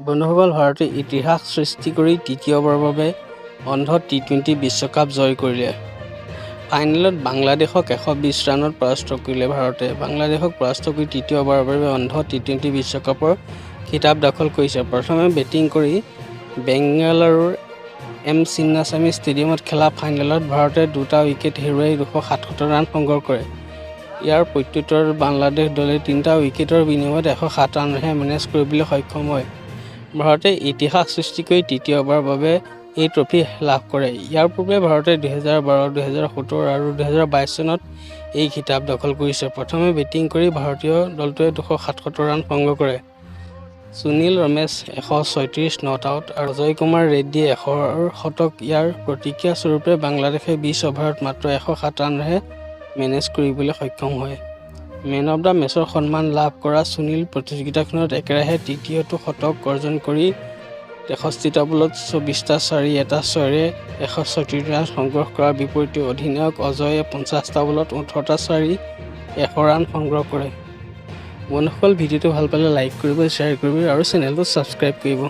বন্ধুসকল, ভাৰতে ইতিহাস সৃষ্টি কৰি তৃতীয়বাৰৰ বাবে অনূৰ্ধ্ব টি-20 বিশ্বকাপ জয় কৰিলে। ফাইনেলত বাংলাদেশক 120 ৰানত পৰাস্ত কৰিলে ভাৰতে। বাংলাদেশক পৰাস্ত কৰি তৃতীয়বাৰৰ বাবে অনূৰ্ধ্ব টি-20 বিশ্বকাপৰ খিতাপ দখল কৰিছে। প্ৰথমে বেটিং কৰি বেংগালুৰুৰ এম চিন্নাস্বামী ষ্টেডিয়ামত খেলা ফাইনেলত ভাৰতে দুটা উইকেট হেৰুৱাই 277 ৰান সংগ্ৰহ কৰে। ইয়াৰ প্ৰত্যুত্তৰত বাংলাদেশ দলে তিনিটা উইকেটৰ বিনিময়ত 107 ৰানহে মেনেজ কৰিবলৈ সক্ষম হয়। ভাৰতে ইতিহাস সৃষ্টি কৰি তৃতীয়বাৰৰ বাবে এই ট্ৰফী লাভ কৰে। ইয়াৰ পূৰ্বে ভাৰতে 2012, 2017 আৰু 2022 চনত এই খিতাপ দখল কৰিছে। প্ৰথমে বেটিং কৰি ভাৰতীয় দলটোৱে 277 ৰান সংগ্ৰহ কৰে। সুনীল ৰমেশ 136 not out আৰু অজয় কুমাৰ ৰেড্ডীয়ে 100ৰ শতক। ইয়াৰ প্ৰতিক্ৰিয়া স্বৰূপে বাংলাদেশে 20 অভাৰত মাত্ৰ 107 ৰানহে মেনেজ কৰিবলৈ সক্ষম হয়। মেন অৱ the মেচৰ সন্মান লাভ কৰা সুনীল প্ৰতিযোগিতাখনত একেৰাহে তৃতীয়টো শতক অৰ্জন কৰি 63টা বলত 24টা চাৰি, এটা ছয়ৰে 136 ৰান সংগ্ৰহ কৰাৰ বিপৰীতে অধিনায়ক অজয়ে 50টা বলত 18টা চাৰি, 100 ৰান সংগ্ৰহ কৰে। বন্ধুসকল, ভিডিঅ'টো ভাল পালে লাইক কৰিব, শ্বেয়াৰ কৰিব আৰু চেনেলটো ছাবস্ক্ৰাইব কৰিব।